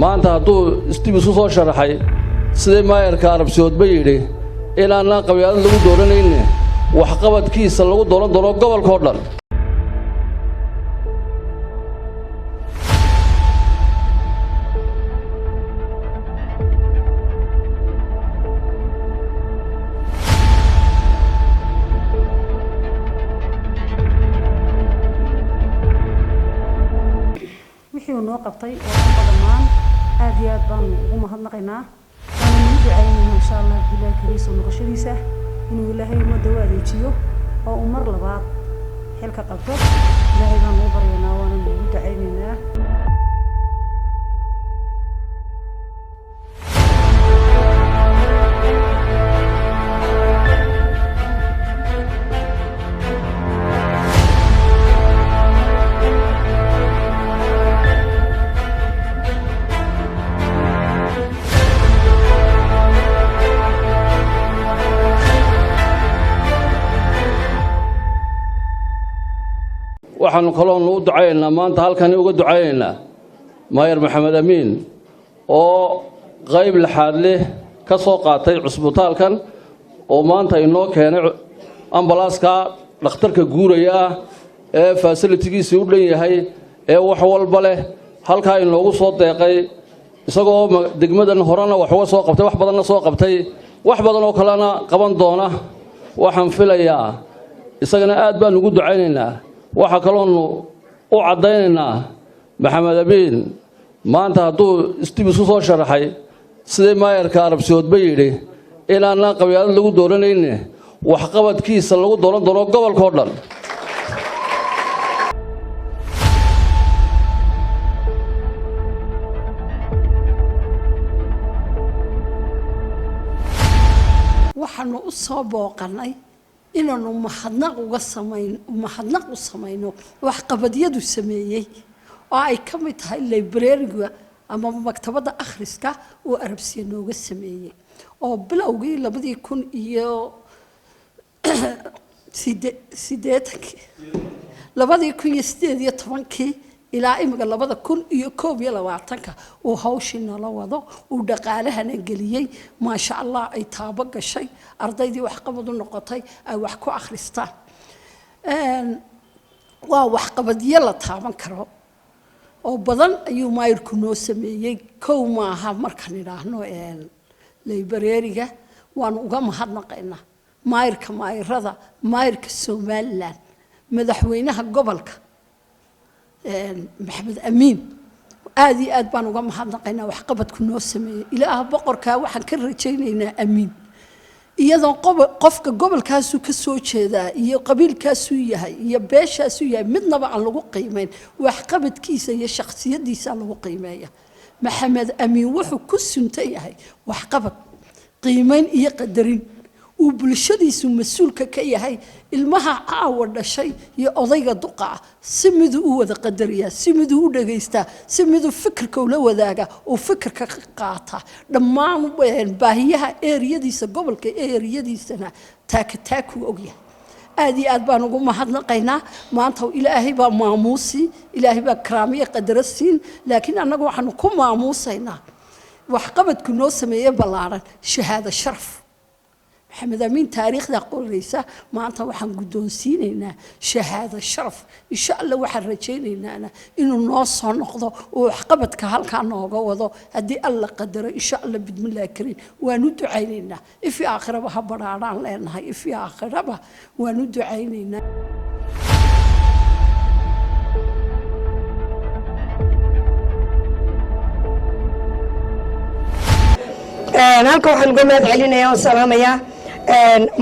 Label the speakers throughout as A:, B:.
A: Maanta hadduu isdib isu soo sharaxay, sidii maayarka Arabsiyoodba yidhi, inaanaan qabyaalad lagu dooranayne, waxqabadkiisa lagu dooran doono gobolka oo dhan.
B: Wixii uu noo qabtay oo dhanba dhammaan aad iyo aad baanu ugu mahadnaqaynaa, waana nagu ducaynaynaa, insha Allah bilahi kariim, soo noqoshadiisa inuu Ilaahay ummadda u adeejiyo oo uu mar labaad xilka qabto. Ilaahay baanu u baryaynaa, waana nagu ducaynaynaa.
A: Waxaannu kaloonu u ducaynaynaa, maanta halkani uga ducaynaynaa maayar Maxamed Amiin oo qayb laxaad leh ka soo qaatay cusbitaalkan, oo maanta inoo keenay ambalaaska dhakhtarka guuraya ah ee facility-giisii u dhan yahay ee wax walba leh, halkaa inoogu soo deeqay, isagoo degmadan horena wax uga soo qabtay, wax badanna soo qabtay, wax badan oo kalena qaban doona. Waxaan filayaa isagana aad baan ugu ducaynaynaa. Waxaa kaloonu u caddaynaynaa Maxamed Amiin maanta hadduu isdib isu soo sharaxay, sidii maayarka Arabsiyoodba yidhi, inaanaan qabyaalad lagu dooranayne, waxqabadkiisa lagu dooran doono gobolka oo dhan.
C: Waxaanu u soo booqanay inaanu mahadnaq uga samayn, mahadnaq u samayno waxqabadyadu sameeyey, oo ay ka mid tahay library-ga ama maktabadda akhriska uu Arabsiya nooga sameeyey, oo bilowgii 2008-kii, 2018-kii ilaa imika 2021-ka uu hawshii nala wado, uu dhaqaalahana geliyey. Maasha Allah, ay taabo gashay, ardaydii waxqabad u noqotay, ay wax ku akhristaan. Waa waxqabadyo la taaban karo oo badan ayuu maayirku noo sameeyey. Kow maaha markaan idhaahno library-ga, waanu uga mahadnaqaynaa maayirka, maayirada, maayirka Somaliland, madaxweynaha gobolka Maxamed Amiin. Aad iyo aad baan uga mahadnaqaynaa waxqabadku noo sameeyey. Ilaah boqorkaa waxaan ka rajaynaynaa amiin, iyadoo qofka gobolkaasuu ka soo jeedaa iyo qabiilkaasuu yahay iyo beeshaasuu yahay midnaba aan lagu qiimeyn, waxqabadkiisa iyo shakhsiyadiisa lagu qiimeeya. Maxamed Amiin wuxuu ku suntan yahay waxqabad, qiimeyn iyo qadarin uu bulshadiisu mas-uulka ka yahay. Ilmaha caawa dhashay iyo odayga duqa ah si miduu u wada qadariyaa, si miduu u dhagaystaa, si miduu fikirka ula wadaaga, uu fikirka ka qaataa. Dhammaan baahiyaha area-diisa, gobolka area-diisana taaka taakuu ogyahay. Aad iyo aad baan ugu mahadnaqaynaa. Maanta Ilaahay baa maamuusi, Ilaahay baa karaamiyo qadaro siin, laakiin annagu waxaanu ku maamuusaynaa waxqabadku noo sameeye ballaaran, shahaado sharaf. Maxamed Amiin taariikhda qoraysa, maanta waxaan guddoonsiinaynaa shahaado sharaf. Insha Allah waxaan rajaynaynaa inuu noo soo noqdo oo waxqabadka halkaa nooga wado haddii Alla qadaro, insha Allah bidmillahi kariim. Waan u ducaynaynaa, ifi aakhiraba ha badhaadhaan leenahay, ifi aakhiraba waan u ducaynaynaa.
D: Halka waxaan uga mahad celinayaa oo salaamayaa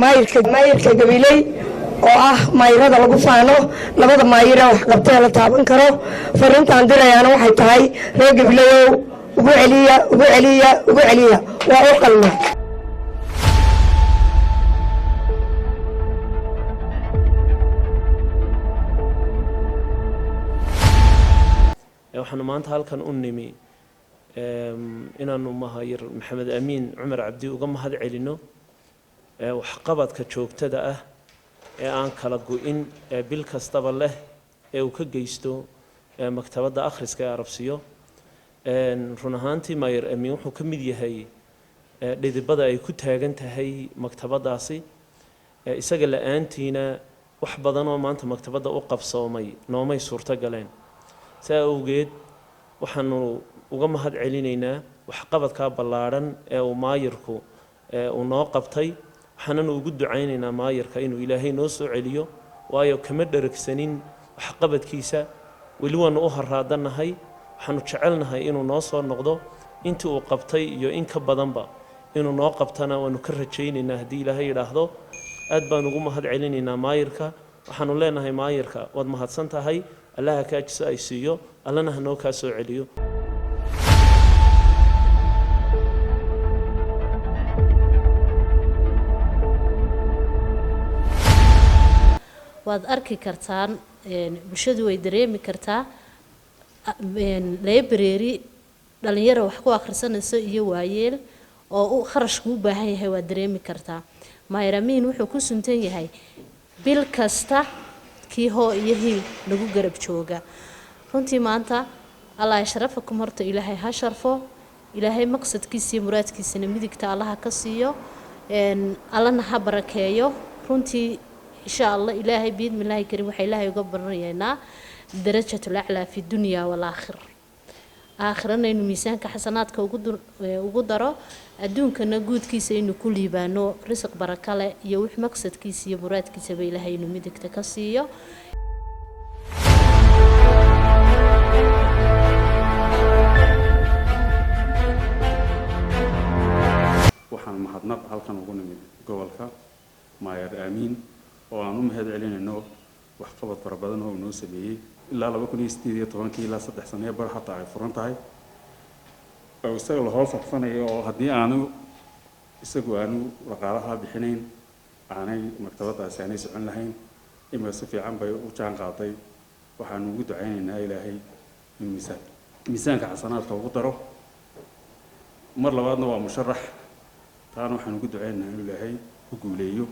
D: maayirka Gabiley, oo ah maayirada lagu faano, labada maayira wax qabtee la taaban karo. Fariintaan dirayaana waxay tahay: reer Gabileyow, ugu celiya, ugu celiya, ugu celiya, waa u qalma.
E: Waxaanu maanta halkan u nimi inaanu maayir Maxamed Amiin Cumar Cabdi uga mahad celino waxqabadka joogtada ah ee aan kala go'in ee bil kastaba leh ee uu ka geysto maktabadda akhriska ee Arabsiyo. Run ahaantii Maayar Amiin wuxuu ka mid yahay dhidibada ay ku taagan tahay maktabaddaasi. Isaga la-aantiina wax badan oo maanta maktabadda u qabsoomay noomay suurto galeen. Saa awgeed waxaanu uga mahad celinaynaa waxqabadkaa ballaadhan ee uu maayirku uu noo qabtay, waxaananu ugu ducaynaynaa maayirka inuu Ilaahay noo soo celiyo, waayo kama dheragsanin waxqabadkiisa, weli waanu u haraadannahay. Waxaanu jecelnahay inuu noo soo noqdo, intii uu qabtay iyo in ka badanba inuu noo qabtana waanu ka rajaynaynaa haddii Ilaahay yidhaahdo. Aad baan ugu mahad celinaynaa maayirka. Waxaanu leenahay maayirka, waad mahadsan tahay, Allaha kaajiso ay siiyo, Allana ha noo kaa soo celiyo.
F: Waad arki kartaan, bulshadu way dareemi kartaa library dhalinyaro wax ku akhrisanayso iyo waayeel oo u kharashku u baahan yahay, waad dareemi kartaa. Maayar Amiin wuxuu ku suntan yahay bil kasta kii hoo iyo hiil lagu garab jooga. Runtii maanta Allah sharafakum, horta Ilaahay ha sharfo, Ilaahay maqsadkiisa iyo muraadkiisana midigta Allaha ka siiyo, Allana ha barakeeyo. Runtii insha Allah, Ilaahay biidmillaahi karim, waxaa Ilaahay uga baranaynaa darajatul aclaa fi dunya walaakhir, aakhirana inuu miisaanka xasanaadka ugu daro, adduunkana guudkiisa inuu ku liibaano, risiq baraka leh iyo wix maqsadkiisa iyo muraadkiisaba Ilaahay inuu midigta ka siiyo.
G: Waxaan mahadnaq halkan ugu nimid gobolka Maayar Aamiin oo aan u mahad celinayno waxqabad fara badan oo uu noo sameeyey ilaa 2018-kii, ilaa 3 sano bar hataa ay furan tahay oo isaga la hoos harfanayo, oo haddii aanu isagu aanu dhaqaalaha bixinayn aanay maktabaddaasi aanay socon lahayn. Imika si fiican bay u jaan qaaday. Waxaanu ugu ducaynaynaa Ilaahay inuu miisaanka xasanaadka ugu daro. Mar labaadna waa musharax, taana waxaan ugu ducaynaynaa inuu Ilaahay ku guuleeyo.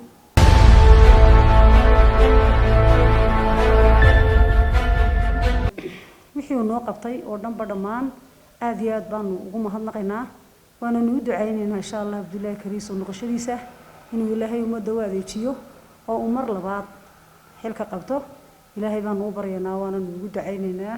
B: Wixii uu noo qabtay oo dhanba dhammaan aad iyo aad baanu ugu mahadnaqaynaa, waananu u ducaynaynaa insha Allah Cabdullaahi Kariis oo noqoshadiisa inuu Ilaahay ummadda u adeejiyo oo uu mar labaad xilka qabto. Ilaahay baanu u baryaynaa, waananu ugu ducaynaynaa.